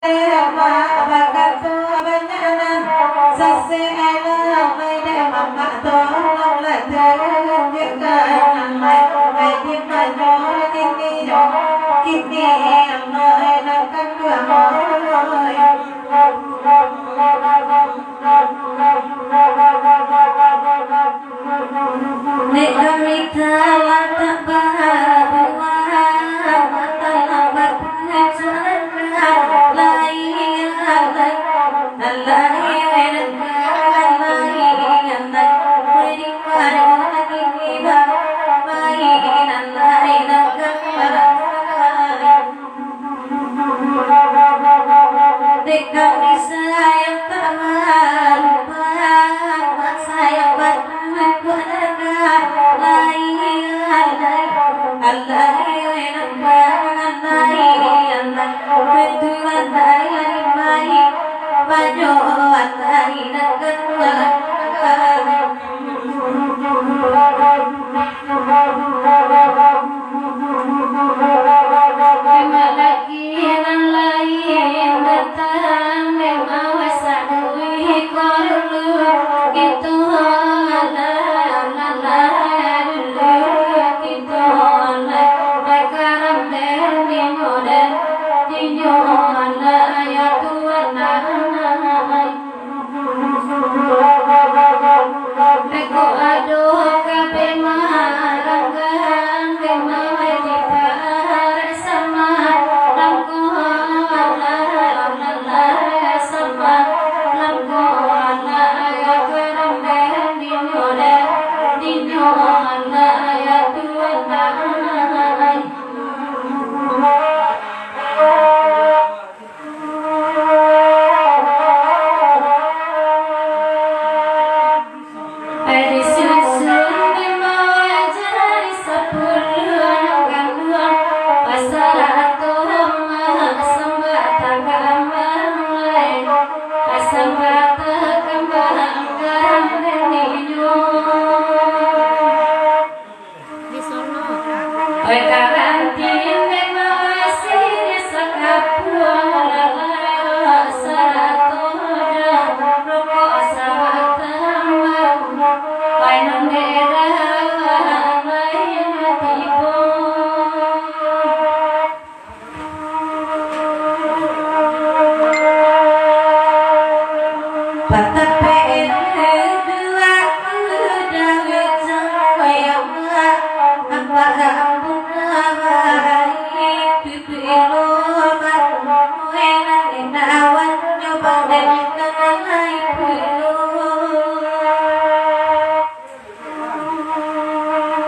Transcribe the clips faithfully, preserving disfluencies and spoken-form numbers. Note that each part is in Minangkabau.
Dek kami talatak babuah, talatak bapuncak, lai, lai, lai, lai, lai, lai, lai. Dek kami sayang tak barupa, sayang batua keluarga. Lai, lai, lai, lai, lai, lai. Betulan lai, lai, lai. Pajoan lai, lai, keluarga. Terima kasih. Nan lain datang, memang saduih korlu. Kito lah, lah, lah dulu. Kito lah, lah karambeh dinyo den. Dinyo lah, ya Tuhan, nah. Beko ado ka bema ranggan, bema di parak sama, langkah alah, alah sama, langkah alah, ya karambeh dinyo den, dinyo alah, ya Tuhan, nah. Disusun di bawah jari sapuluah kanduang, pasarah toh mah sambah takambang lai, sambah takambang karambeh dinyo. Oi karantin memang asih sakapuang lalai, sarato dah rokok sabatang. Oi nan daerah lain tibo.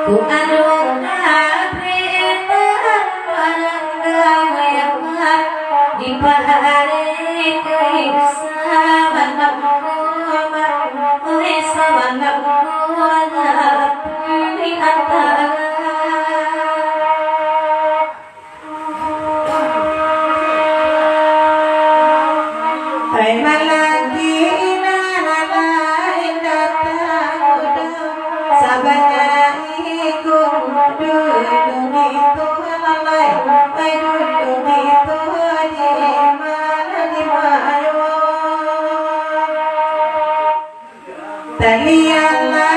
Ku ado kabeh nan barang gawai, di pahari kaisa banam koma, kaisa banam koma, di antara. Hai malaki nan lain datang, sabanyak iko dulu dito lalai, hai dulu dito di mana, di mayo. Talialah